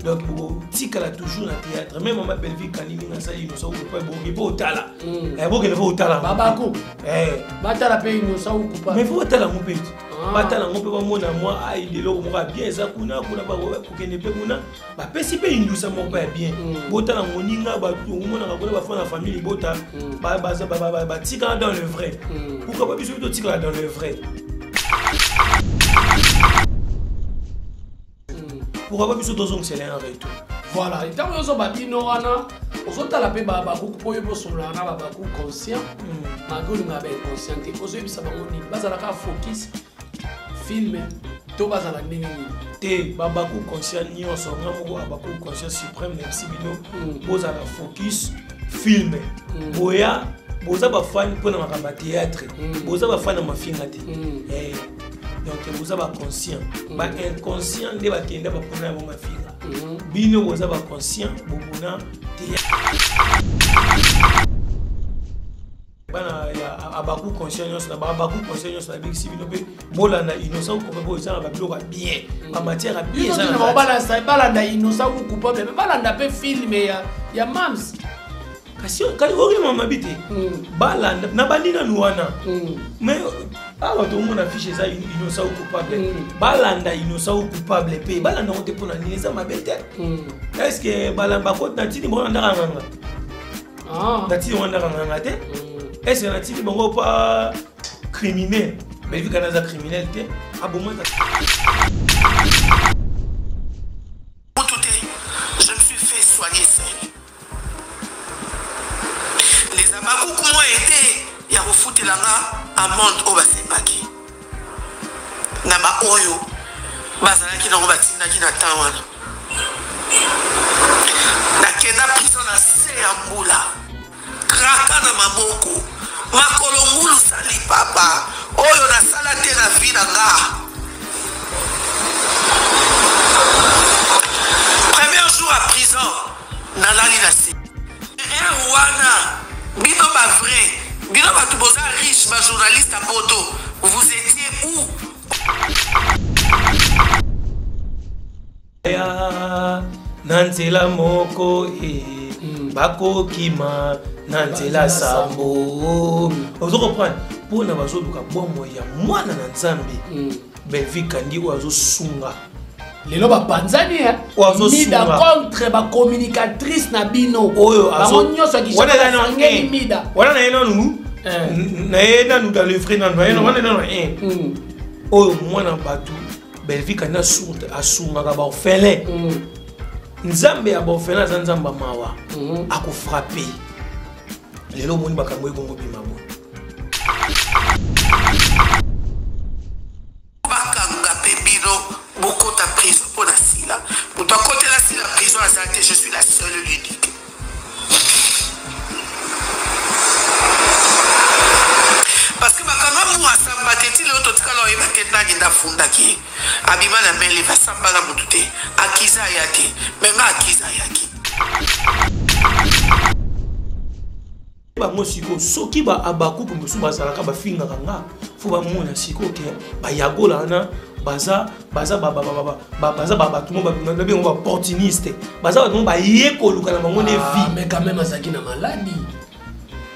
Donc bokotikala toujours na théâtre. Même mama Bellevue Kandi ndenge asali Innocent Ukupa, ebongi mpo otala. Bokende mpo otala. Babaku. Batala mpe Innocent Ukupa. Mais faut batala yango mpe. Batala yango mpe bamona mwa eloko moko ya bien eza kuna kuna, bakokende mpe kuna bapesi mpe indusa moko mpe ya bien. Botala moninga, bato omonaka kuna bafana na famille libota batikala dans le vrai. Pourquoi pas biso mpe totikala dans le vrai? Pourquoi pas biso tozongisela un retour? Voilà, ntango ozoba bino wana, ozotala mpe babakuku mpo oyo bosololaka na babaku conscient, malgré olingaka bainconscient te, ozoyebisa bango nini? Bazalaka focus film to bazala ndenge nini? Te, babaku conscient nyonso, nga moko abaku conscient suprême na yebisi bino, bozala focus film. Boya boza bafani mpona makambo ya théâtre, boza bafani ya mafinga te. Donc boza baconscient. Bainconscient nde bakenda bapona yango mafinga. Bino boza baconscient, bopona théâtre. Bana ya abaku conscient nyonso, na babaku conscient nyonso, nabikisi bino mpe bolanda Innocent Coupable oyo eza na babiloko ya bien, bamatière ya bien eza na kati. Balanda Innocent Coupable, mais balanda mpe film ya Mams. Kasi okima mabi te, balanda na bandi nanu wana. Mais awa tomona fiche eza Innocent Coupable. Balanda Innocent Coupable mpe balanda yango te. Mpona nini? Eza mabe te. Est ce que bakoti na tini bango na ndaka nganga? Natini bango ndaka nganga te. Est ce que natini bango pa criminel? Belvi kana aza criminel te, abomata. Je me suis fait soigner seul. Les abakuku m'ont aidé ya kofutela nga amende oyo basengaki na baoyo bazalaki nango, batindaki na temps wana. Nakenda prison na se ya mbula, kraka na maboko, makolo ngulu, sali papa oyo nasala te na vie na nga. Premier jour à prison, nalali na se heure wana. Bino bavrai, bino bato boza riche, bajournaliste ya poto, vous étiez où? Ya na nzela moko e, bakokima na nzela sambo. Ozo comprendre? Mpona bazoluka bomoi ya mwana na Nzambe Belvi Kandi oyo azosunga. Lelo bapanzani Oyo Mida azosunga. contre bacommunicatrice na bino. Oyo bango nyonso Wana eza nano akisangeli un. Mida. Wana na ye nanu, na ye nanu dans le vrai, nanu na ye wana nanu un. Oyo mwana bato Belvi Kandi asungaka baorphelin. Nzambe ya baorphelin aza Nzambe ya mawa, akofrappe. Lelo omoni makambo ekongo bima boye. Bakanga mpe bino, bokota prison mpo na Sila. Moto akotela Sila prison aza te. Je suis la seule, l'unique. Parce que bakanga mu asamba te. Ti lelo totikala oyeba te nani nde afundaki ye. Abima na meleve, asambala motu te, akiza aya te. Me nga akiza ayaki. Bango sikoyo, soki baabakuku mosusu bazalaka bafingaka nga, fo bamona sikoyo ke bayagola wana baza bato mo babengo baopportuniste, baza bato mo baye koluka na bango nde vie. Mais quand même azalaki na maladi,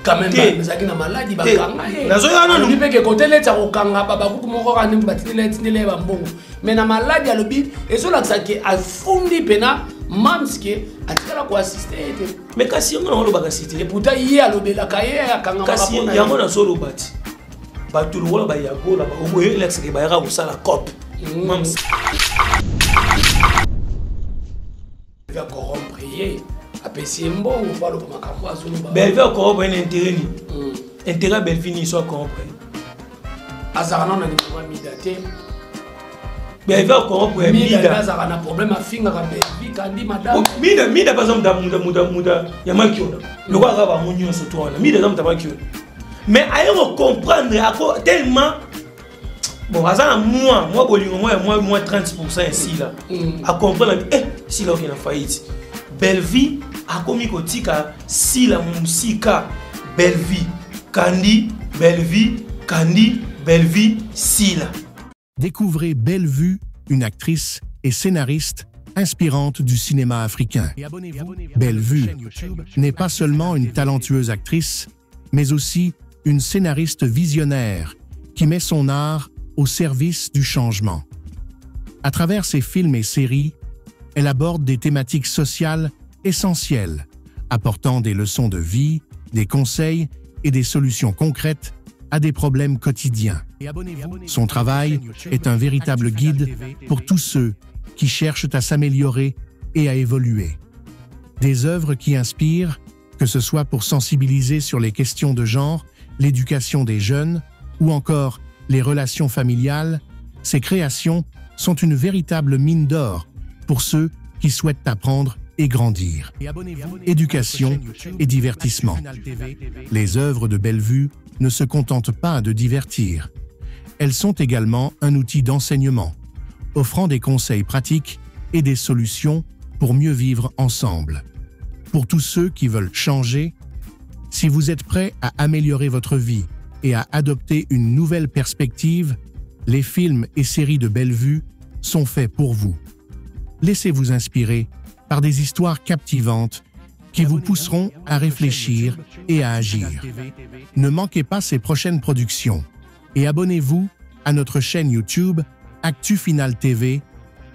quand même. Te. Azalaki na maladi, bakanga ye. Nazoya nanu. Alobi mpe ke kote neti akokanga babakuku moko kaka ndenge batindela etindela ye bambongo, mais na maladi alobi ezolakisa ke afundi mpena Mams ke atikala koassiste ye te. Mais kasi yango nango olobaka si te. Et pourtant ye alobelaka ye, akangama. Kasi mpona ye. Yango nazoloba ti bato lokola bayagola oyo elakisaka bayaka kosala cope Mams. Va corrompre ye, apesi ye mbongo mpo aloba makambo azoloba. Belvi acorrompre ye na intérêt nini? Intérêt ya Belvi nini so acorrompre ye? Azalaka nano na nimero ya Mida te. Belvi acorrompre ya Mida Mida. Azalaka na problème, afingaka Belvi Kandi madame. Mida, Mida mpe aza muta ya makiona lokola kaka bango nyonso to wana. Mida aza muta makiona, mais aye kocomprendre ako tellement bon, aza na mwa bolingo mwa ya mwa 30 ya Sila. Acomprendre Sila oke na faillite, Belvi akomi kotika Sila mosika. Belvi Kandi, Belvi Kandi, Belvi Sila. Découvrez Bellevue, une actrice et scénariste. inspirantes du cinéma africain. Bellevue n'est pas seulement une talentueuse actrice, mais aussi une scénariste visionnaire qui met son art au service du changement. À travers ses films et séries, elle aborde des thématiques sociales essentielles, apportant des leçons de vie, des conseils et des solutions concrètes à des problèmes quotidiens. Son travail est un véritable guide pour tous ceux qui cherchent à s'améliorer et à évoluer. Des œuvres qui inspirent, que ce soit pour sensibiliser sur les questions de genre, l'éducation des jeunes ou encore les relations familiales, ces créations sont une véritable mine d'or pour ceux qui souhaitent apprendre et grandir. Éducation et divertissement. Les œuvres de Bellevue ne se contentent pas de divertir. Elles sont également un outil d'enseignement, offrant des conseils pratiques et des solutions pour mieux vivre ensemble. Pour tous ceux qui veulent changer, si vous êtes prêt à améliorer votre vie et à adopter une nouvelle perspective, les films et séries de Bellevue sont faits pour vous. Laissez-vous inspirer par des histoires captivantes qui vous pousseront à réfléchir et à agir. Ne manquez pas ces prochaines productions et abonnez-vous à notre chaîne YouTube Actu Final TV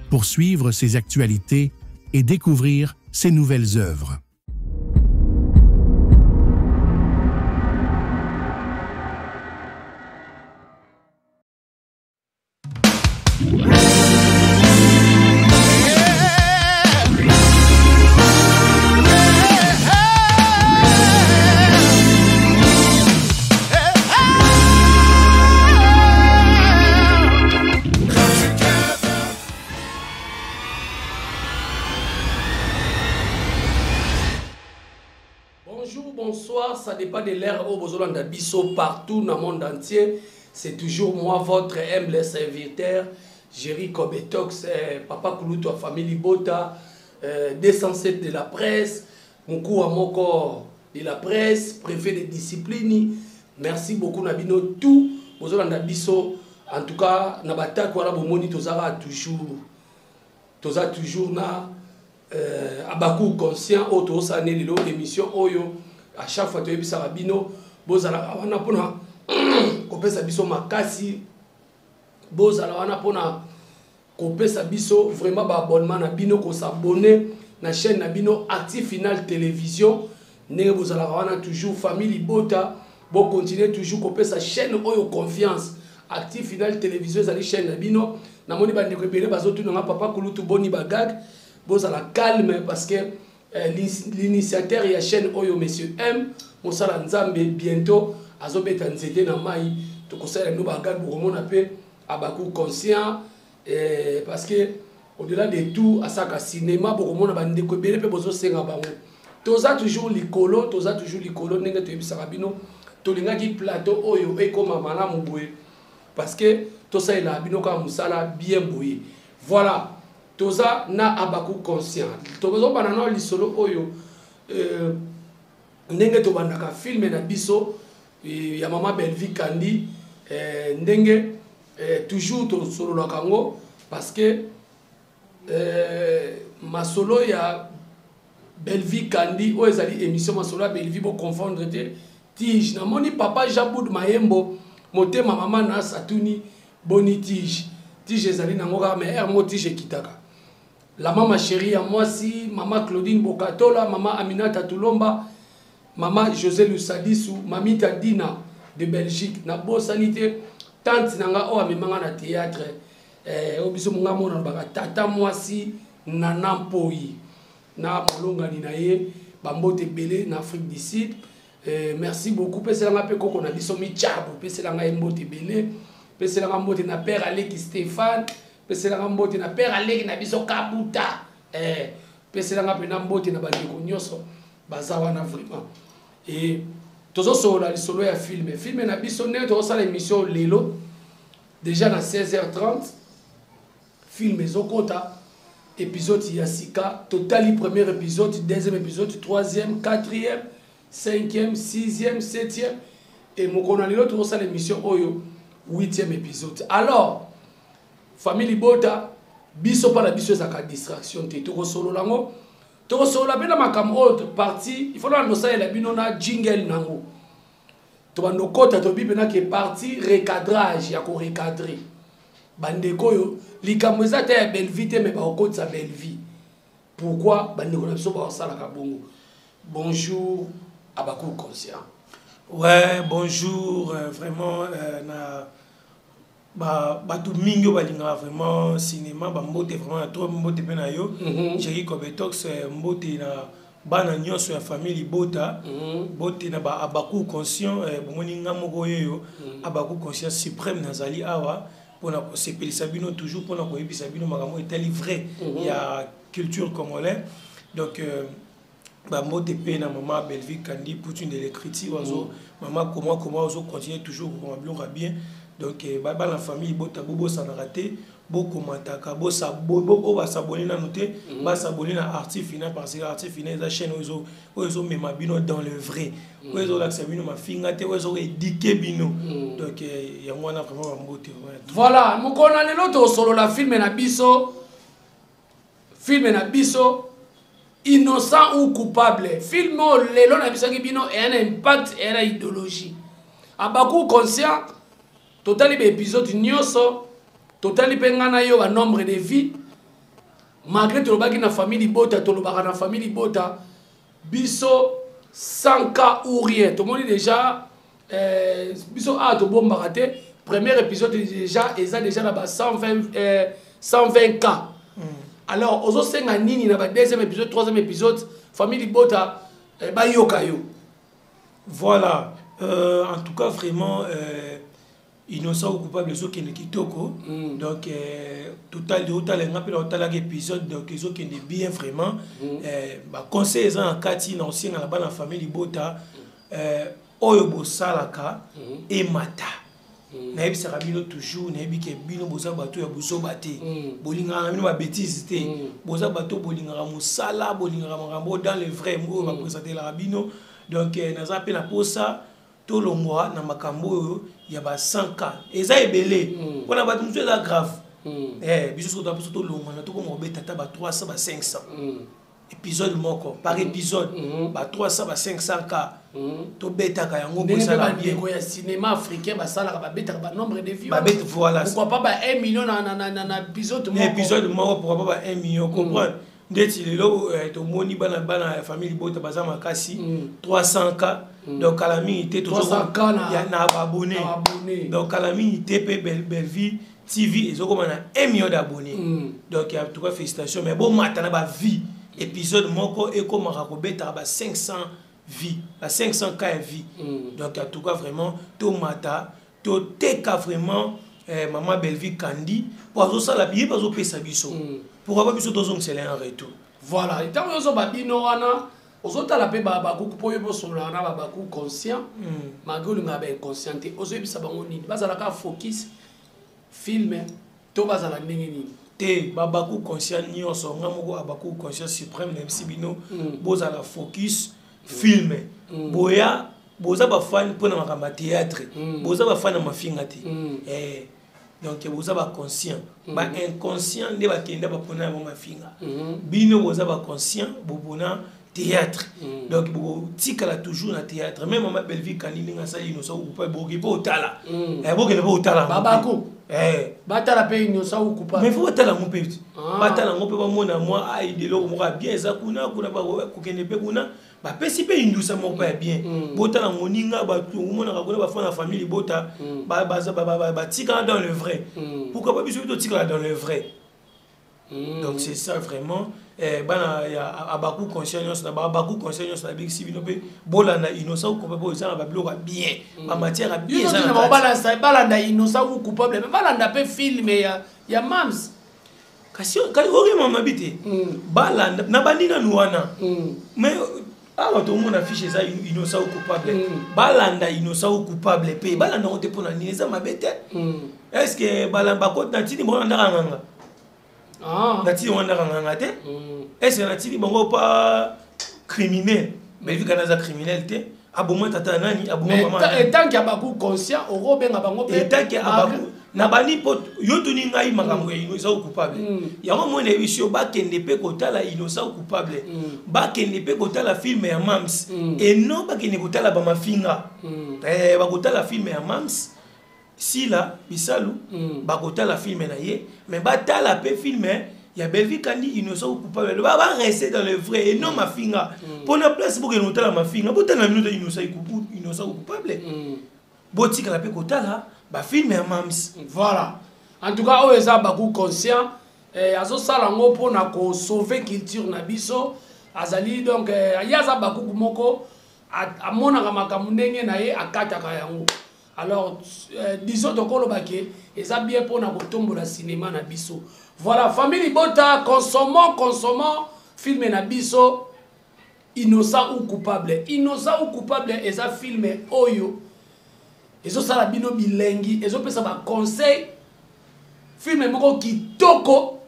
pour suivre ses actualités et découvrir ses nouvelles œuvres. Bonjour, bonsoir, ça dépend de l'heure oyo bozolanda biso partout dans le monde entier. C'est toujours moi, votre humble serviteur, Jerry Kobetox, Papa Kulutu, famille Bota, 207 de la presse, Mukua Moko de la presse, préfet de discipline. Merci beaucoup na bino tout bozolanda biso. En tout cas, na batako wana bomoni tozala toujours, toza toujours na abaku conscient oyo tozosala ne lelo émission oyo à chaque fois toyebisaka bino bozalaka wana mpona kopesa biso makasi, bozala wana mpona kopesa biso vraiment baabonnement na bino, kosabonner na chaîne na bino Actu Final Télévision ndenge bozalaka wana toujours famille Libota, bocontinue toujours kopesa chaîne oyo confiance. Actu Final Télévision ezali chaîne na bino. Namoni bandeko ebele bazotunanga papa Kulutu boni bagag, bozala calme parce que l'initiateur ya chaîne oyo monsieur M mosala Nzambe bientôt azobeta nzete na mai, tokosala bino bagag bokomona mpe abaku conscient, parce que au-delà de tout asaka cinéma bokomona bandeko ebele mpe bozosenga bango. Toza toujours likolo, toza toujours likolo ndenge toyebisaka bino tolingaki plateau oyo ekoma malamu boye parce que tosalela bino kaka mosala bien boye. Voilà, toza na abaku conscient. Tozobana na lisolo oyo ndenge tobandaka film na biso ya mama Bellevue Kandi, ndenge toujours tosololaka yango parce que masolo ya Bellevue Kandi oyo ezali émission masolo ya Bellevue, boconfondre te tige. Namoni papa Jaboud Mayembo motema mama na Satuni boni tige. Tige ezali nango kaka mais air mo tige ekitaka. La mama chérie ya mwasi, mama Claudine Bokatola, mama Aminata Tulomba, mama José Lusadisu, mamita Dina de Belgique. Na bosani te tante nanga oyo amemanga na théâtre, oyo biso monga mona baka tata mwasi Nana Mpoi na molongani na ye bambote ebele na Afrique du Sud. Merci beaucoup. Peselanga mpe koko na biso Michabo, peselanga ye mbote ebele, peselanga mbote na père Aleki Stéphane, peselanga mbote na père Aleki na biso Kabuta, peselanga mpe na mbote na bandeko nyonso baza wana vraiment. Et tozosolola lisolo ya film, film na biso ndenge tozosala émission lelo déjà na 16h30 film ezokota épisode ya sika, totali premier épisode, deuxième épisode, troisième, quatrième, cinquième, sixième, septième et mokolo na lelo tozosala émission oyo 8e épisode. Alors famille Libota, Biso mpa na biso ezalaka distraction te. Tokosolola yango, tokosolola mpe na makambo oyo parti il faut nana tosalela bino na jingle nango. Tobanda okota, toyebi mpena ke parti recadrage ya korecadre bandeko oyo likambo eza te ya Bellevie te, me bakokotisa Bellevie. Pourquoi bandeko na biso baosalaka bongo? Bonjour Abakou Conscient. Ouais, bonjour, vraiment na bato mingi oyo balingaka vraiment cinéma, bambote vraiment na trop, mbote mpe na yo, Jerry Cobetox, mbote na bana nyonso ya famille libota, mbote na Abakou Conscient. Bomoni nga moko oyo Abakou Conscient suprême, nazali awa mpona kosepelisa bino toujours, mpona koyebisa bino makambo etali vrai ya culture congolais. Donc bambote mpe na mama Bellevue Kandi, Poutine de l'écriture, ozo mama koma ozo continuer toujours kokoma biloko ya bien. Donc bana famille bota, bobosanaka te, bokomataka, oyo basabone nanu te, basabone na Arti Final, parce que Arti Final eza chaîne oyo ezomema bino dans le vrai, oyo ezolakisa bino mafinga te, oyo ezoéduquer bino. Donc yango wana vraiment bambote. Voilà, mokolo na lelo tosolola film na biso Innocent ou coupable. Film oyo lelo na bisoki bino eya na impact, eya na idéologie. Abaku Conscient, totali baépisode nyonso, totali mpe ngai na yo banombre de vues. Malgré tolobaki na famille libota, tolobaka na famille libota biso 100 K ou rien. Tomoni déjà biso awa tobombaka te. Premier épisode déjà eza déjà na ba 120 K. Alors ozosenga nini na ba deuxième épisode, troisième épisode, famille libota bayoka yo? Voilà, en tout cas vraiment Innocent ou coupable ezokende kitoko. Donc total otalenga mpe na otalaka épisode, donc ezokende bien vraiment. Baconseil eza na kati na osenga na bana famille libota oyo bosalaka emata. Nayebisaka bino toujours, nayebi ke bino boza bato ya bozoba te, bolingaka na bino babêtises te, boza bato bolingaka mosala, bolingaka makambo dans le vrai oyo bapresentelaka bino. Donc naza mpe na posa tolongwa na makambo oyo ya ba 100 K eza ebele mpona bato mosusu, eza grave. Biso soki toza, biso tolongwa na tokoma kobeta ata ba 300, ba 500 épisode moko par épisode, ba 300, ba 500 K tobetaka yango. Ndenge mpe bandeko ya cinéma africain basalaka, babetaka banombre de vues. Babet, voilà. Pourquoi pas ba 1 million na épisode moko? Épisode moko, pourquoi pas ba 1 million? Comprendre ndeti lelo tomoni bana ya famille libota baza makasi, 300 K. Donc kala mingi te 300K na baabonné. Donc kala mingi te mpe Bellevue TV ezokoma na 1 million d'abonnés. Donc en tout cas félicitations, mais bomata na bavues, épisode moko ekomaka kobetaka ba 500 vues, ba 500 K ya vues. Donc en tout cas vraiment tomata, toteka vraiment mama Bellevue Kandi po azosala ye mpe azopesa biso. Pourquoi pas biso tozongisela en retour? Voilà, ntango ozoba bino wana, ozotala mpe babakuku mpo oyo bosololaka na babaku conscient, malgré olingaka bainconscient te, ozoyebisa bango nini? Bazalaka focus film to bazala ndenge nini? Te, babaku conscient nyonso, nga moko Abaku Conscient suprême nayebisi bino, bozala focus film. Boya boza bafani mpona makambo ya théâtre, boza bafani ya mafinga te. Donc boza baconscient, bainconscient nde bakenda bapona yango mafinga. Bino boza baconscient, bopona théâtre, donc bokotikala toujours na théâtre. Même mama Bellevue Kandi, ndenge asali Innocent ou coupable, bokoki mpe otala, bokende mpe otala. Babaku batala mpe Innocent ou coupable. Mais faut batala yango mpe, batala yango mpe, bamona mwa aide eloko moko ya bien eza kuna kuna, kokende mpe kuna bapesi mpe indusa moko mpe ya bien. Botala moninga, bato omonaka kuna bafana na famille libota batikala dans le vrai. Pourquoi pas biso mpe totikala dans le vrai? Donc c'est ça vraiment. Bana ya Abaku Conscient nyonso, na Abaku Conscient nyonso, nabengisi bino mpe bolanda Innocent ou coupable, eza na babiloko ya bien, bamatière ya bien eza na kati. Balanda Innocent ou coupable, mais balanda mpe film ya Mams. Kasi okema mabi te, balanda na bandi nanu wana, mais awa tomona fiche eza Innocent ou coupable. Balanda Innocent ou coupable mpe, balanda yango te mpo na nini? Eza mabe te. Est ce que bakoti na tini bango na ndaka nganga? Natini bango ndaka nganga te. Est ce que natini bango pa criminel? Bellevue Kandi aza criminel te. Aboma tata nani, aboma mama nani. Etanke Abaku conscient, okobenga bango mpe etanke Abaku na bandi mpo yo tuni ngai makambo ya innocent ou coupable. Yango moi nayebi yo, bakende mpe kotala Innocent ou coupable, bakende mpe kotala film ya Mams et non bakende kotala bamafinga. Bakotala film ya Mams Sila Bisalu, bakotala film na ye, mais batala mpe film ya Belvi Kandi, Innocent ou coupable. Ba rester dans le vrai et non mafinga. Mpona place bokende kotala mafinga, botala na bino te Innocent ou coupable, botikala mpe kotala bafilm ya Mams. Voilà, en tout cas oyo eza Baku conscient, azosala yango mpona kosauver culture na biso. Azali donc, ye aza bakuku moko amonaka makambo ndenge na ye, akataka yango. Alors, disons tokoloba ke eza bien mpona kotombola cinéma na biso. Voilà, famille libota, consommons, consommons film na biso Innocent ou coupable. Innocent ou coupable eza film oyo ezosala bino bilengi, ezopesa baconseil. Film moko kitoko,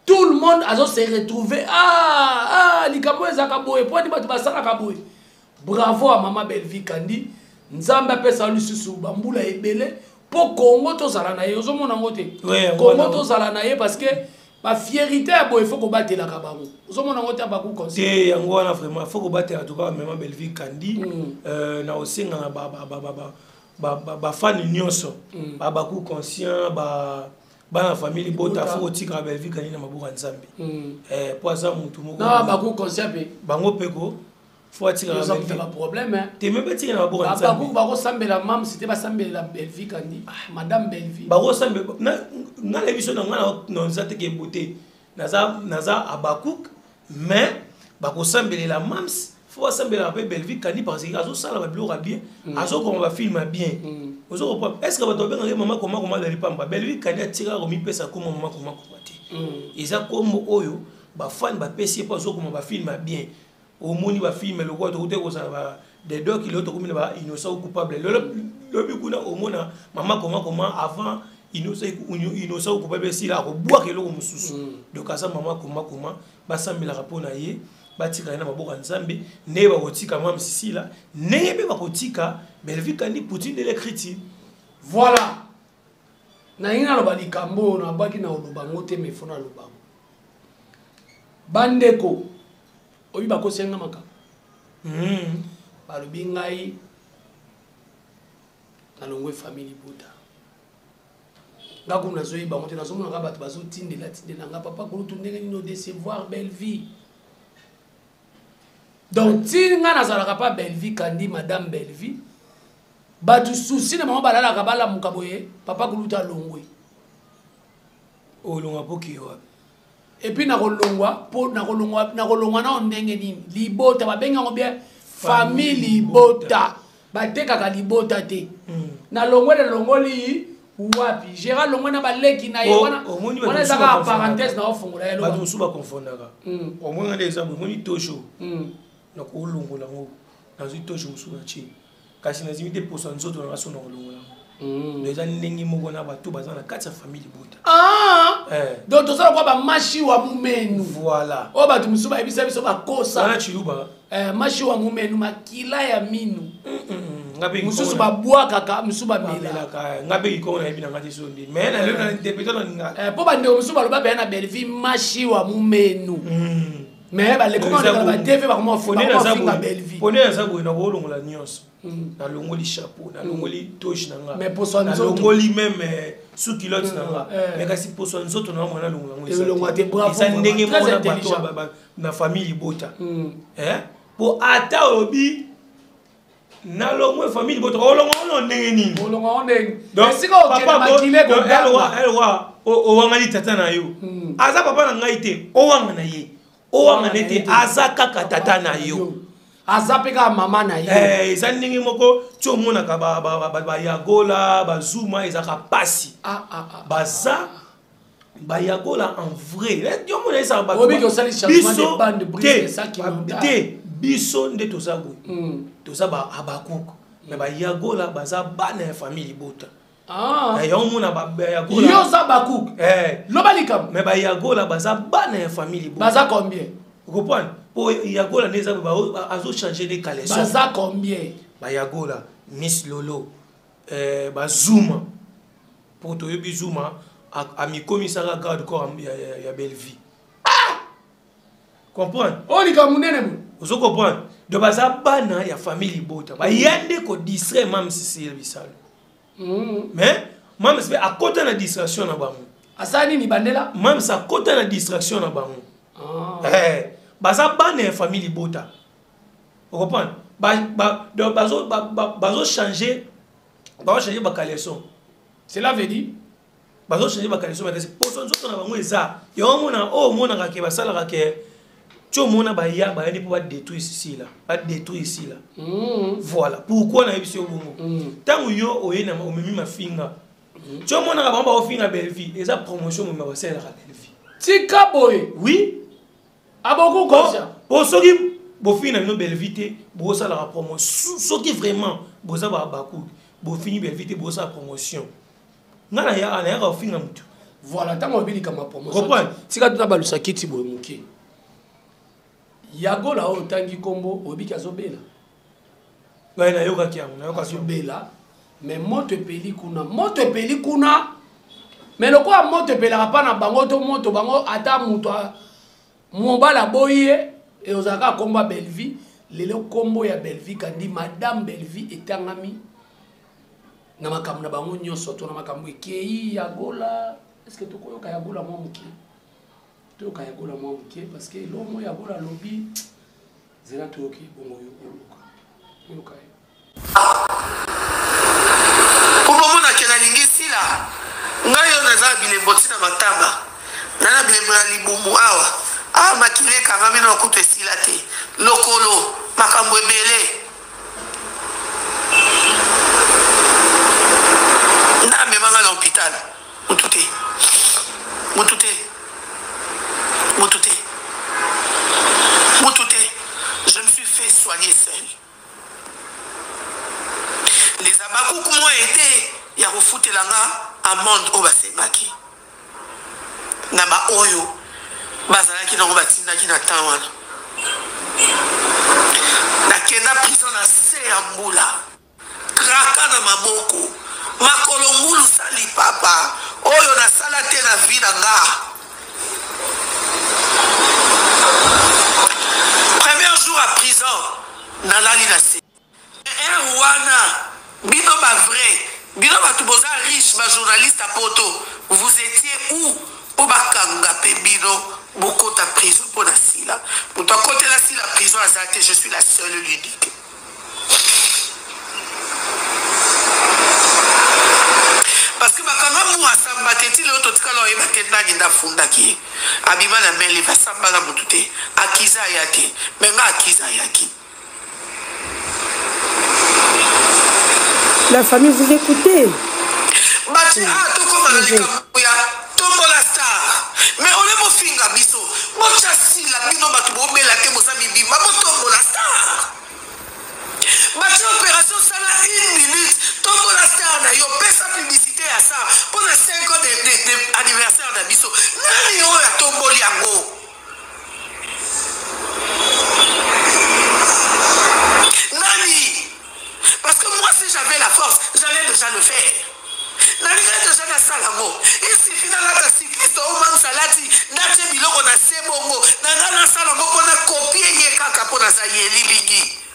tout le monde azo se retrouver. Ah, ah, likambo ezalaka boye, po ani bato basalaka boye. Bravo à mama Belvi Kandi, Nzambe apesa lisusu bambula ebele mpo Kongo tozala na ye. Ozomona yango te, Kongo tozala na ye, parce que bafierté ya boye, faut kobatelaka bango. Ozomona yango te, Abaku conseil? Te, yango wana vraiment faut kobatela toka mama Belvi Kandi. Na osenga na bafani nyonso, babaku conscient, bana famille libota, faut kotikaka Belvi Kandi na maboko ya Nzambe, po aza motu moko. Baku conscient mpe. Bango mpe ko faut atikaka baproblème. Te, me batika na maboko ya Nzambe. Bakosambela Mams te, basambelela Belvi Kandi, madame Belvi. Bakosambela nga na biso na nga naza teke bote, naza Abakuk, mais bakosambelela Mams, faut basambelaka mpe Belvi Kandi, parce que azosala babiloko ya bien, azokoma bafilm ya bien. Ozo comprendre? Est ce que bato babengaka mama koma koma azali pamba? Belvi Kandi atikaka komipesa koma mama koma koma te. Eza kombo oyo bafani bapesi ye mpo azokoma bafilm ya bien. Omoni bafilm lokola tokuti kozala dedoki, lelo tokomi na ba Innocent ou coupable, lobi kuna omona mama koma koma. Avant Innocent ou coupable esila, akobwaka eloko mosusu. Donc aza mama koma koma, basambelaka mpo na ye, batika ye na maboko ya Nzambe, ndenge bakotika mama Sisila, ndenge mpe bakotika Belvi Kandi, Poutine de l'écriture. Voilà, nalingi naloba likambo oyo nabwaki na koloba yango te, mais faut naloba yango. Bandeko oyo bakosenga makambo, balobi ngai nalongwe famille libota. Nga kuna nazoyeba yango te, nazomonaka bato bazotindela tindela nga: "Papa kulutu, ndenge nini odecevoir Bellevie?" Donc ti nga nazalaka pa Bellevie Kandi, madame Bellevie, bato susi na bango balalaka, balamuka boye: "Papa kulutu alongwe." Olongwa mpo ke wapi? Et puis nakolongwa mpo nakolongwa nao ndenge nini? Libota babengi yango bien famille libota, batekaka libota te. Nalongwe, nalongoli wapi? Gérard longwe na baleki na ye wana. Wana ezaka parenthèse na ofungola ye. Bato mosusu bakonfondaka. Omoni nde eza boye, omoni tosho, nakolongola yango, nazwi tosho mosusu na tie, kasi nazimi te poso ya nzoto nanga so nakolongola yango. Donc eza ndenge moko na bato baza na kati ya famille libota. Donc tozala kwa bamashi wa mumenu. Voilà. Oyo bato mosusu bayebisa biso, bakosa. Wana Chiluba. Mashi wa mumenu, makila ya minu. Mosusu babwakaka, mosusu bamelaka. Nga mpe kikongo nayebi nanga te, so nde mais nalelo na interpréter na lingala. Mpo bandeko mosusu baloba mpenza na Bellevie mashi wa mumenu, mais baleko ba TV bakomafinga Bellevie. Pone naza boye, nakolongola nyonso, nalongoli chapeau, nalongoli toge na nga, nalongoli même sous culotte na nga, mais kasi poso ya nzoto na nga mwana nalongola yango. Eza ndenge moko na bato na famille libota, po ata olobi nalongwe famille libota, olongo ono ndenge nini? Owangani tata na yo, aza papa na ngai te, owanga na ye, owanga na ye te, aza kaka tata na yo. Aza mpe kaka mama na ye. Eza ndenge moko ti omonaka bayagola, bazuma, ezalaka pasi. Baza bayagola en vrai, yomona ezalaka biso te. Biso nde toza boye, toza baabakuk, mais bayagola baza bana ya famille libota. Yango mona. Bayagola, yo oza bakuk, loba likambo. Mais bayagola baza bana ya famille libota. Baza combien? Comprendre? Po Yagola nde eza azo changer de caleçon. Baza combien? Ba Yagola, Miss Lolo, eh, ba Zuma. Po toyebi Zuma amikomisaka garde corps ya, ya, ya Bellevue. Ah! Comprendre? Oh likambo munene bo. Ozo comprendre? Donc baza bana ya famille libota. Ba yande ko distraire Mame Cécile Bisalo. Mais Mame mpe akota na distraction na bango. Asala nini bandela? Mame akota na distraction na bango. Ah. Eh, baza bana ya famille libota. Ocomprendre? Ba, ba, donc bazo ba, ba, bazo changer bazo changer ba caleçon. Cela veut dire bazo changer ba caleçon makasi poso nzoto na bango eza yango omona oyo omonaka ke basalaka ke ti omona baya bayani mpo badétruire sila badétruire sila. Voilà pourquoi nayebisi yo bongo. Ntango yo oye na omemi mafinga, ti omonaka bango baofinga Bellevue, eza promotion momema basalelaka Bellevue. Tika boye. Oui. Aboku conscient. Po soki bofingi na bino Bellevue te, bosalaka promotion. Soki vraiment boza baku bofingi Bellevue te, bosala promotion. Nga na ya nayaka kofinga motu. Voilà, ntango oyebi likambo ya promotion. Comprendre? Tika tuna balusa kiti boye moke. Yagola oyo otangi nkombo, oyebiki azobela. Ngai nayokaki yango, nayokaki yango. Azobela, mais moto epeli kuna, moto epeli kuna. Mais lokola moto epelaka mpa na bango to moto bango ata moto mobali aboyi ye, e ozalaka nkombo ya Bellevue. Lelo nkombo ya Bellevue kandi Madame Bellevue etangami na makambo na bango nyonso to na makambo ekei Yagola. Est-ce que tokoyoka Yagola mwa moke? Toyoka Yagola mwa moke parce que eloko moko Yagola alobi zela toyoki bongo yo oluka. Toyoka ye. Po bomonake nalingi sila ngai oyo naza na bilembo ntina matama na na bilembo na libumu awa awa makila ekangami na kutu esila te lokolo makambo ebele na amemanga na hôpital mutu te mutu te mutu te mutu te. Je me suis fait soigner seul. Les abakuku m'ont aidé ya kofutela nga amende oyo basengaki na baoyo bazalaki nango batindaki na temps wana. Nakenda prison na se ya mbula, kraka na maboko, makolo ngulu sali papa oyo nasala te na vie na nga. Premier jour à prison nalali na se heure wana. Bino ba vrai, bino batu boza riche, ba journaliste ya poto, vous étiez où po bakanga pe bino bokota prison po na sila? Moto akotela sila prison aza te, je suis la seule, l'unique. Parce que bakanga mu asamba te, ti lelo totikala oyeba te nani nde afundaki ye. Abima na main levée, asamba na motu te, akiza aya te, mais nga akiza ayaki. La famille, vous écoutez. Batie ah tokoma na likambo ya tombola star mais ole bofinga biso botya sila bino bato bobela te boza mibimba botombola star. Batie opération sala une minute tombola star na yo pesa publicité ya sa mpona 5 ans de anniversaire na biso. Nani oyo atomboli yango? Nani? Parce que moi, si j'avais la force, j'allais déjà le faire. Nalingaki déjà nasala yango. Il suffit nalata cycliste oyo mamsa alati, natie biloko na se bongo na nga nasala yango mpo na kopie ye kaka mpo naza ye lilingi.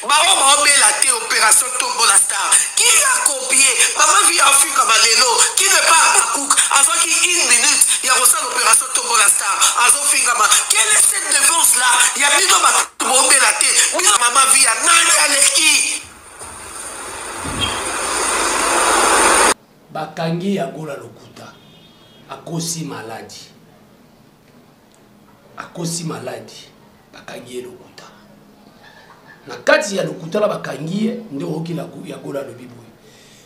Bao baobela te opération tombola star. Qui a copié? Maman vie afinga malelo qui n'est pas Abakouk azwaki une minute ya kosala opération tombola star azofingama. Quelle est cette défense là? Ya bino bato bobela te. Bino maman vie ya nani aleki? Bakangi ya Gola lokuta. Akosi maladi. Akosi maladi. Bakangi ye lokuta. Na kati ya lokuta la bakangi ye nde oyoki la ya Gola alobi boye.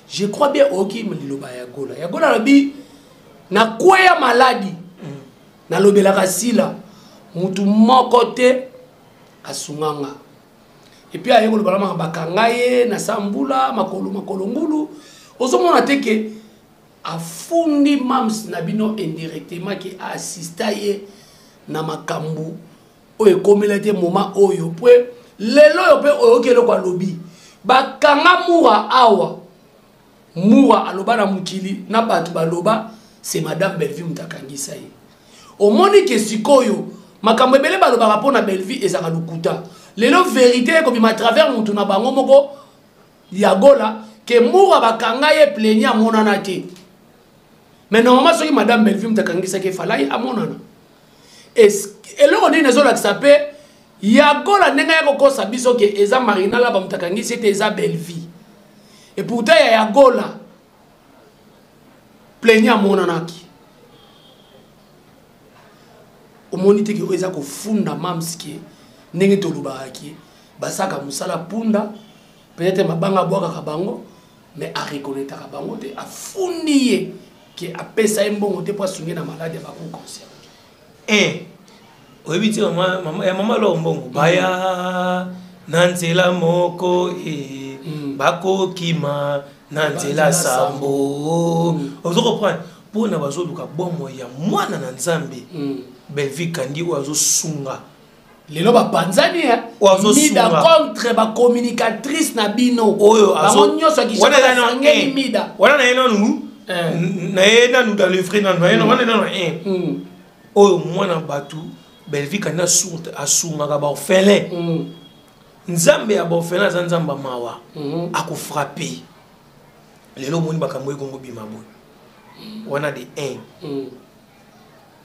Je crois bien oyoki liloba ya Gola. Ya Gola alobi na kweya maladi. Nalobelaka sila mutu moko te asunganga. Et puis aye koloba na maka bakanga ye na sambula makolo makolo ngulu. Ozomona te ke afundi mams na bino indirectement ke assista ye Na makambo oyo ekomela te moment oyo po lelo oyo mpe oyoki eloko alobi bakanga Mura awa. Mura aloba na mokili na bato baloba c'est madame Bellevue moto akangisa ye. Omoni ke sikoyo makambo ebele balobaka mpo na Bellevue ezalaka lokuta. Lelo vérité ekobima à travers motu na bango moko ya Gola ke Mura bakanga ye plaignant amonana te. Mais normalement soki madame Bellevue moto akangisaki efalai amonana. Eloko nini ezolakisa mpe ya Gola ndenge ya kokosa biso ke eza Marina Laba moto akangisi ete eza Bellevue. Et pourtant ya Gola plaignant amonanaki. Omoni te ke oyo eza kofunda mams ke ndenge tolobaka ke basaka mosala punda peut-être mabanga abwakaka bango mais areconnaîtraka bango te, afundi ye ke apesa ye mbongo te po asungi na maladi ya baku conscient. Oyebi te ya mama lo mbongo baya na nzela moko bakokima na nzela sambo. Ozo comprendre mpona bazoluka bomoi ya mwana na Nzambe. Bellevue Kandi oyo azosunga lelo bapanzani Mida contre ba communicatrice na bino oyo bango nyonso akisangeli Mida wana na ye nanu na ye nanu dans le vrai nanu na ye wana nanu oyo mwana bato Bellevue Kandi asungaka ba orphelin. Nzambe ya ba orphelin aza nzambe ya mawa, akofrappe lelo omoni bakambo ekongo bima boye wana de 1.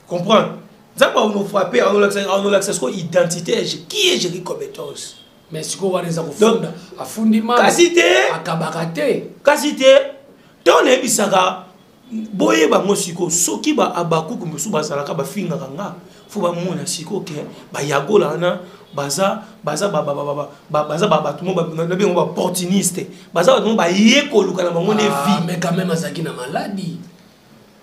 Comprendre nzambe aono frappe aonolakisa sikoyo identité qui est Jerry Cobetos. Mais sikoyo wana eza kofunda afundi mama kasi te akabaka te kasi te to nayebisaka boyeba ngo sikoyo soki ba abakuku mosusu bazalaka bafingaka nga fo bamona sikoyo ke bayagola wana baza baza baza bato mo nabengo baopportuniste, baza bato mo baye koluka na bango nde vie. Mais quand même azalaki na maladi,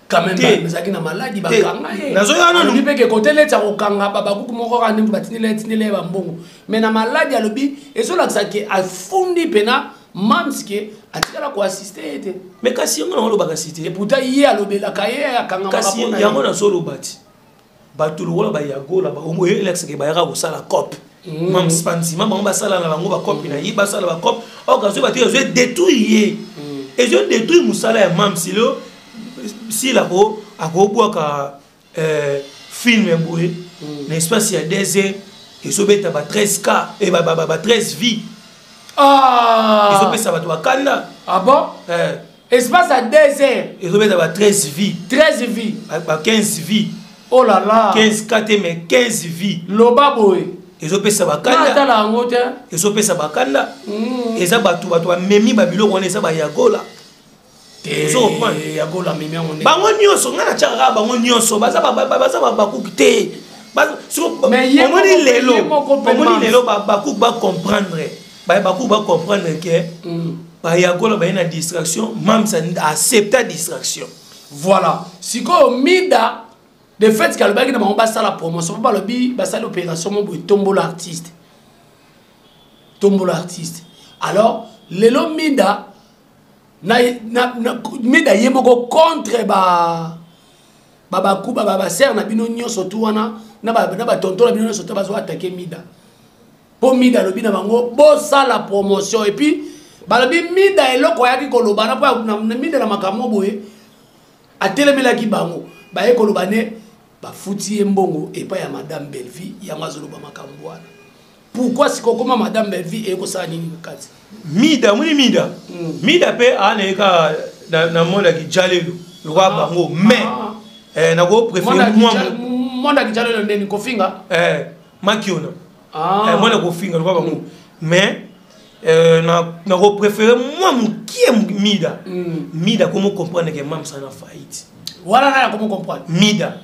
quand même ezalaki na maladi, bakanga ye. Nazoya nanu. Alobi mpe ke kote leti akokanga babakuku moko kaka ndenge batindela etindela ye bambongo mais na maladi. Alobi ezolakisa ke afundi mpena mams ke atikala koassiste ye te. Mais kasi yango nango alobaka si te. Et pourtant ye alobelaka ye akangamaka. Kasi yango nazoloba ti bato lokola bayagola oyo elakisaka bayaka kosala cope. Mams bandima bango basala na bango bacope na ye, basala bacope or kazwi bato ezo détruire ye, ezo détruire mosala ya mams. Lelo sila akobwaka film ya boye na espace ya 2 heures ezobeta ba 13 k, ba 13 vie, ezopesa bato bakanda. Ah bon? Espace ya 2 heures ezobeta ba 13 vie. 13 vie. Ba 15 vie. Oh là là. 15 k te mais 15 vie. Loba boye. Ezopesa bakanda. Atala yango te. Ezopesa bakanda. Eza bato bamemi babiloko wana, eza bayagola. Yagola amemi yango. Bango nyonso ngai natiaka kaka bango nyonso baza babakuki te. Omoni lelo, omoni lelo bakuki bacomprendre, bakuki bacomprendre ke bayagola baye na distraction, mams accepta distraction. Voilà, sikoyo Mida de fait ke alobaki na bango basala promotion mpo balobi basali opération mo boye tombola artiste, tombola artiste. Alors lelo Mida na Mida ye moko contre ba babaku basere na bino nyonso tu wana na batonto na bino nyonso te bazwa attaquer Mida mpo Mida alobi na bango bosala promotion. Et puis balobi Mida eloko ayaki koloba na mpo Mida na makambo boye atelemelaki bango baye koloba ne bafuti ye mbongo epai ya madame Bellevue. Yango azoloba makambo wana pourquoi? Sikoyo koma madame Bellevue eyekosala nini na kati? Mida omoni Mida, Mida mpe aa kaka na mondaki jalelo lokola bango mais nakopréféré Mondaki jalelo ndeni kofinga. Makiona mwana kofinga lokola bango mais nakopréféré mwa mokie Mida. Mida komo comprendre ke mamsa na faillite. Wana naya komo comprendre? Mida.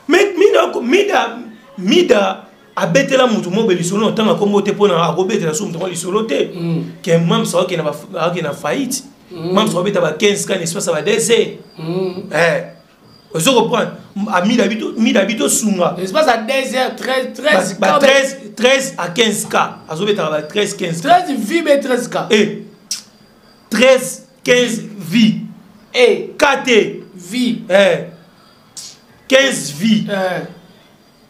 Mais Mida, Mida abetela motu mo boye lisolo na ntanga kombo te mpona akobetela so motu ngo lisolo te ke mamsa akokende na faillite. Mamsa akobeta ba 15 ka na espace ya ba 2 heures. Ozo comprendre? Mida bi tosunga. Espace à 2 heures, 13, 13. Ba 13, 13 à 15 k azobetaka ba 13, 15. 13 vie be 13 k. 13, 15 vie. Kt. Vie. 15 vie.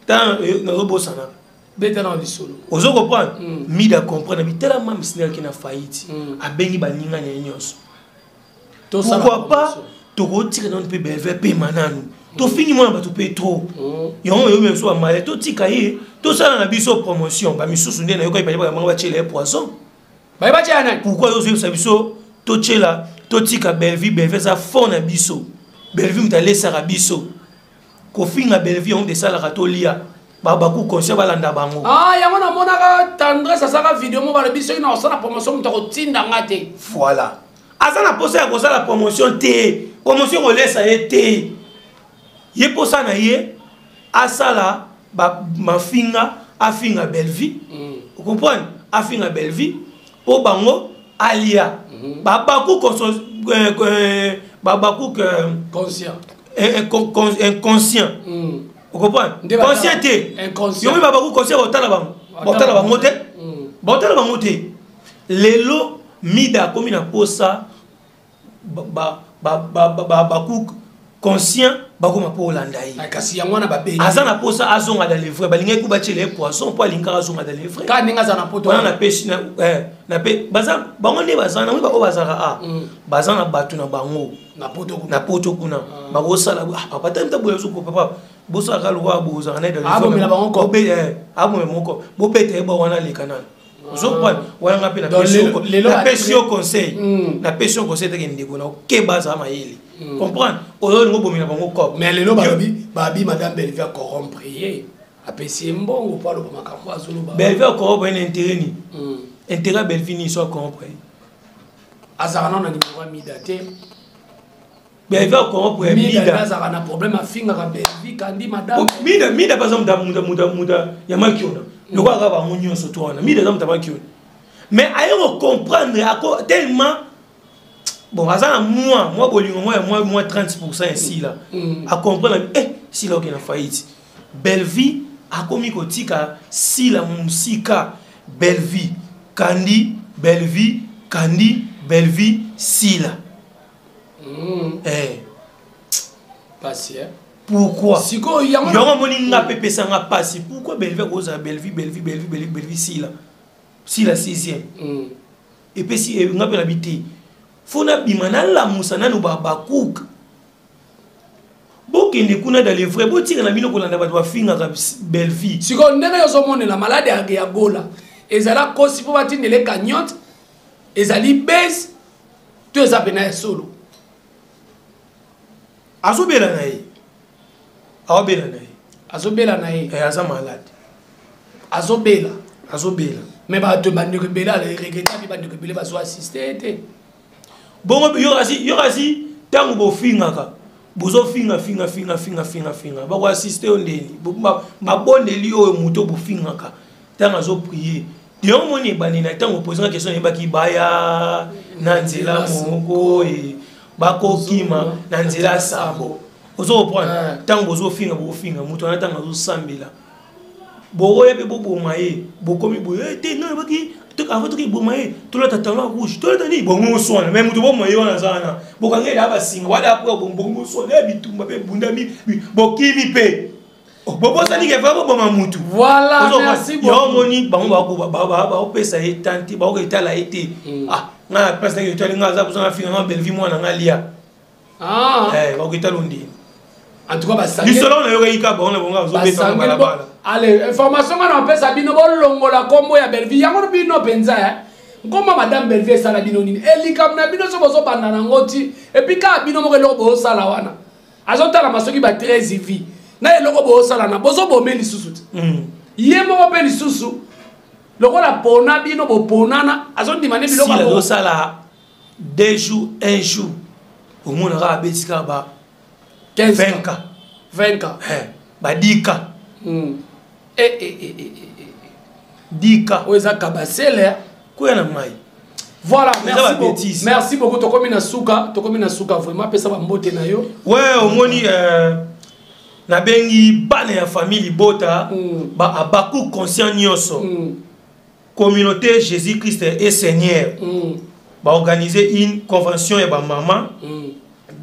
Tant nazobosana. Beta na lisolo. Ozo comprendre? Mida comprendre bi tala mam sinaki na faillite. Abengi baninga na ye nyonso. Pourquoi pas tokotika nanu mpe Belve pema nanu. Tofingi mwana bato mpe trop. Yango oyo biso bamale totika ye tosala na biso promotion bamisusu nde nayokaki bayebaka bango batiela ye poison. Baye batiela nani? Pourquoi ozoyebisa biso totiela totika Belvi? Belvi aza fond na biso. Belvi moto alesaka biso. Kofinga Belvi yango esalaka tolia. Babaku conscient balanda bango. Ah, yango namonaka Tendresse asalaka video mo balobi soki na kosala promotion moto akotinda nga te. Voilà. Aza na posa ya kosala promotion te. Promotion kolesa ye te. Ye posa na ye asala ba mafinga afinga Belvi. Vous comprenez? Afinga Belvi po bango alia. Babaku babaku conscient. Inconscient. Vous comprenez? Conscient te. Inconscient. Yomi babaku conscient botala bango. Botala bango te. Botala bango te. Lelo mida komi na posa ba ba ba ba baku conscient bakoma po olanda ye. Kasi yango wana babengi. Aza na posa azonga dans les vrais. Balingaki ku batiela ye poisson po alingaka azonga dans les vrais. Ka ndenge aza na poto. Wana na pesi na, na pe, baza, bango nde baza na, oyo bazalaka, ah, baza na bato na bango. Na poto kuna. Na poto kuna. Bakosala, ah, papa, tata, boye, soko, papa. Bosala lokola bozalaka na ye dans les Ah, vrais. bomela bango ko. Bobe, ah, bomela bango ko. Bobeta ye ba wana aleka nanu. Ozokwa, wana nga mpe Donc, lelo napesi yo conseil. Napesi yo conseil teke ndeko na okeba aza mayele. Comprendre? Oyo olingo bomela bango kop. Mais lelo balobi, babi madame Belvi a corrompre ye. Apesi ye mbongo po aloba makambo azoloba. Belvi a corrompre ye na intérêt ni? Intérêt ya Belvi ni so a corrompre ye. Azalaka nano na numéro ya Mida te. Belvi a corrompre ye Mida Mida. azalaka na problème afingaka Belvi kandi madame. Oh, Mida, Mida par exemple, muta, muta, muta, ya makiona. Lokola kaka bango nyonso to wana. Mida aza muta makiona. Mais aye ko comprendre ako tellement bon aza na moi, moi bolingo moi moi moi 30% ici là. A comprendre si là OK na faillite. Belvi akomi kotika sila musika Belvi Kandi Belvi Kandi Belvi sila. Pasi, hein? Pourquoi? Siko, yango Yango moni nga pe pesa nga pasi. Pourquoi Belvi akoza Belvi, Belvi, Belvi, Belvi, Belvi sila? Sila 6e. Et puis si nga pe na bité. Faut na bima na lamusa nanu ba ba cook. Bokende kuna dans les vrais, botika na bino kolanda bato bafingaka Belvi. Siko ndenge yo zomonela malade ya Gola. Ezala kosi po batindele cagnotte. Ezali base to eza pena ya solo. Azobela na ye. Azobela na ye. Azobela na ye. Aza malade. Azobela. Azobela. Mais bato bandeko ebele ala regretter bi bandeko ebele bazo assister te. Bongo yo kasi, yo kasi tango bofingaka, bozo finga finga finga finga finga finga. Bako assister yo ndeni. Bo, ma, mabondeli oyo moto bofingaka. Tango azo prier. Yo moni bani na tango poser la question yebaki baya na nzela moko e bakokima na nzela sabo. Ozo comprendre? Tango bozo finga bofinga moto na tango azo sambela. Boroya pe boboma ye, bokomi boye, te non yebaki to avant toki boma ye, tolata talon rouge, tolata ni bongo swana, mais moto boma ye wana zana. Bokange la basinga, wala po bongo swana, bitumba pe bunda mi, bokimi pe. Oh, bobosani ke fa boboma mutu. Voilà, Ozo merci ba, yo beaucoup. moni bango ba ko ba, ba, ba, ba opesa ye tanti, ba ko etala ye te. Ah, nga na place na ke etali nga za kozanga finga nga Belvi mwana nga lia. Ba ko etala ndini. En tout cas, ba sange. Lisolo na yo ka ba ona bonga zo Ba beta sange na balabala. bo- Allez, information nga na pesa bino bolongola kombo ya Belvi. Yango bino penza, hein. Ngoma madame Belvi esala bino nini? Elikam na bino so bozo banda na ngoti. Et puis ka bino moko eloko bosala wana. Azotala masoki ba 13 vie. Na eloko bosala na bozo bomeli lisusu te. Ye moko pe lisusu. Lokola pona bino boponana, azondima ne biloko Sila bo- azosala 2 jours, 1 jour. Omonaka abetika ba 15 20 K. 20 K. Ba 10 K. 10 K. Oyo eza kabasele. Koya na mai. Voilà, Eza merci ba beaucoup. bêtise. Merci beaucoup. Tokomi na suka, tokomi na suka vraiment pesa ba mbote na yo. Ouais, omoni, nabengi bana ya famille libota, ba abaku conscient nyonso. Communauté Jésus-Christ est Seigneur. Ba organiser une convention ya ba maman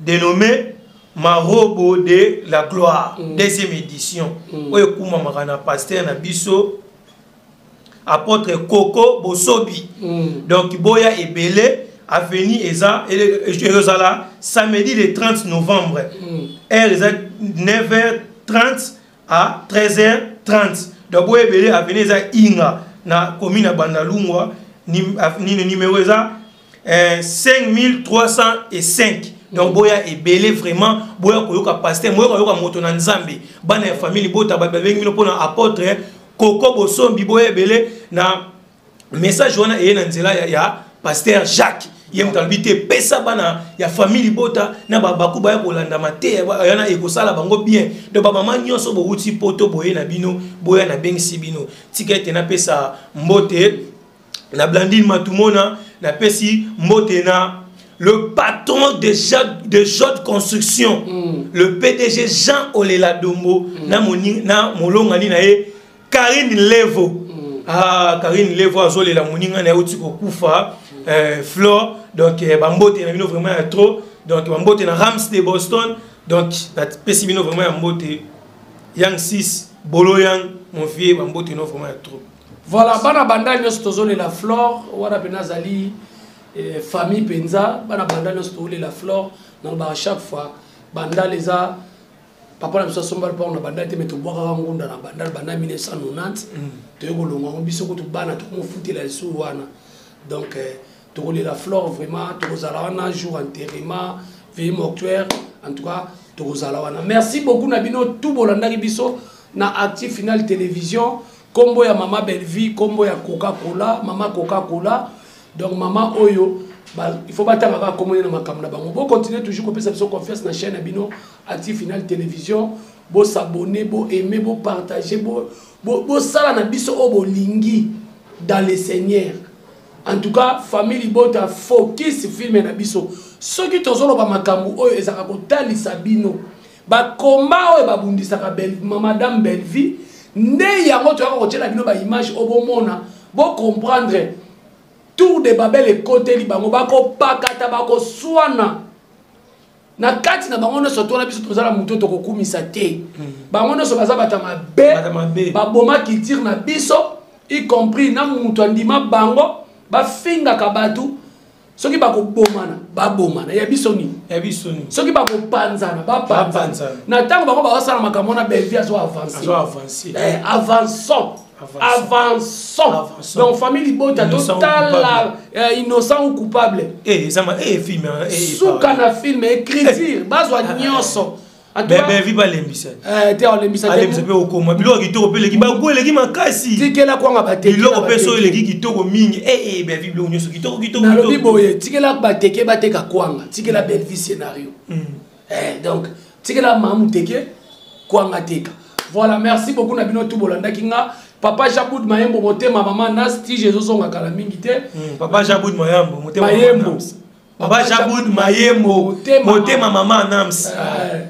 dénommée Marobo de la gloire, deuxième édition, oyo ekumamaka na pasteur na biso apôtre Coco Bosobi. Donc boya ebele, avenue eza ezala samedi le 30 novembre, heure eza 9h30 à 13h30. Donc boya ebele, avenue eza Inga na commune ya Bandalungwa, nini, numéro eza 5305. Donc boya ebele vraiment, boya koyoka pasteur, boya koyoka moto na Nzambe. Bana ya famille bota babengi bino mpona apôtre Koko Bosombi. Boya ebele na message wana eye na nzela ya pasteur Jacques. Ye moto alobi te pesa bana ya famille libota na babaku baya kolanda mateya wana, ekosala bango bien. Donc bamama nyonso bowuti poto, boye na bino, boya, nabengisi bino. Tika ete napesa mbote na Blandine Matumona, napesi mbote na le patron de Jode Construction, le PDG Jean Olela Dombo, na molongani na ye Karine Levo. Ah, Karine Levo azolela moninga na ye auti kokufa, Flore. Donc bambote na bino vraiment ya trop. Donc bambote na Rams de Boston. Donc napesi bino vraiment ya mbote. Yang 6 Bolo Yang, mon vieux, bambote no vraiment ya trop. Voilà, bana Banda nyonso tozolela Flore wana mpena azali famille mpenza. Bana Banda nyonso tozolela Flore. Nalobaka chaque fois, Bandal eza papa na biso asomba lupango na Bandal te, me tobwakaka ngunda na Bandal banda 1990. Toye kolonga yango biso kutu bana, tokomofutela lisusu wana. Donc tokolela Flore vraiment, tokozala wana jour enterrement, veille mortuaire, en tout cas tokozala wana. Merci beaucoup na bino tout bolandaki biso na Active Final Télévision. Kombo ya mama Bellevie, kombo ya Coca-Cola, mama Coca-Cola. Donc mama oyo il faut batanga kaka kombo na makambo na bango. Bocontinue toujours kopesa biso confiance na chaîne na bino Active Final Télévision. Bosabonner, boaimer, bopartager, bosala na biso oyo bolingi dans le Seigneur. En tout cas, famille libota, focus film na biso. Soki tozoloba makambo oyo ezalaka kotalisa bino bakomba oyo babundisaka madame Bellevie, nde yango toyaka kotiela bino baimage oyo bomona, bocomprendre. Tour de Babel ekoteli bango, bakopakata, bakoswana na kati na bango nyonso. Tona biso toza na moto tokokumisa te. Bango nyonso baza bato ya mabe. Bato mabe. Baboma culture na biso, y compris na moto andima bango bafingaka bato. Soki bakobomana, babomana, ya biso nini? Ya biso nini? Soki bakopanzana, bapanzana. Bapanzana. Na ntango bango bazosala makambo wana, Bellevie azo avance. Azo avance. Eh, avançons. Avançons. Avançons. Avançons. Donc famille libota, Innocent ou totala coupable. Innocent ou coupable. Ezama film hein, suka pardon. Na film écriture bazwa nyonso. En tout cas, Bellevie balembisa. Te, olembisa te. Alembisa mpe okoma biloko ya kitoko mpe eleki bago, eleki makasi. Tikela kwanga bateke. Biloko na mpe so bateke. eleki kitoko mingi. Bellevie, biloko nyonso kitoko kitoko. Nalobi Kitoko. boye, tikela bateke bateka kwanga, tikela Bellevie scénario. Donc tikela mamu teke kwanga teka. Voilà, merci beaucoup na bino tout bolandaki nga. Papa Jaboud Mayembo, motema mama Nas tige ezozonga kala mingi te. Papa Jaboud Mayembo, motema Mayembo. mama Nams. Papa Jaboud Mayembo, Motema. Motema mama Nams.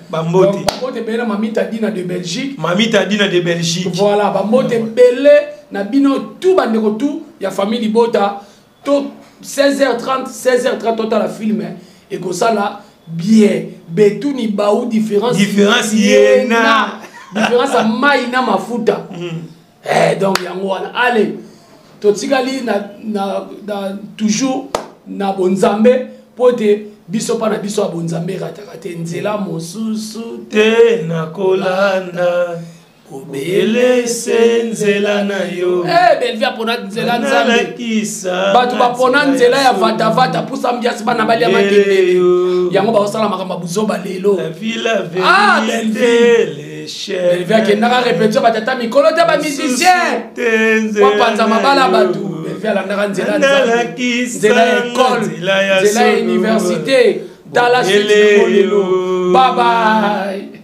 Bambote. Donc, bambote ebele na Mamita Dina de Belgique. Mamita Dina de Belgique. Voilà, bambote ebele na bino tout bandeko tout ya famille libota. To 16h30, 16h30 totala film ekosala bien. Betuni bau différence. Différence yena. Différence ya mai na mafuta. Donc yango wana. Allez, totikali na toujours na bonzambe po ete biso mpa na biso ya bonzambe erataka te, nzela mosusu te nakolanda obelese nzela na yo. Bellevie apona nzela Nzambe. Nalakisa Bato bapona nzela ya vatavata, pusa mbiasi, bana balia matembele. Yo. Yango bazosala makambo ya buzoba lelo. La vie, la Ah, vérité, Bellevie. les chemins. Bellevie akendaka répétition, batata mikolo te, bamusicien wapanza mabala bato. Bellevie alandaka nzela Nzambe, Nalakisa nzela ya ekole, nzela ya nzela ya solo. université. Tala suite Bobele nango lelo. yo. Bye bye.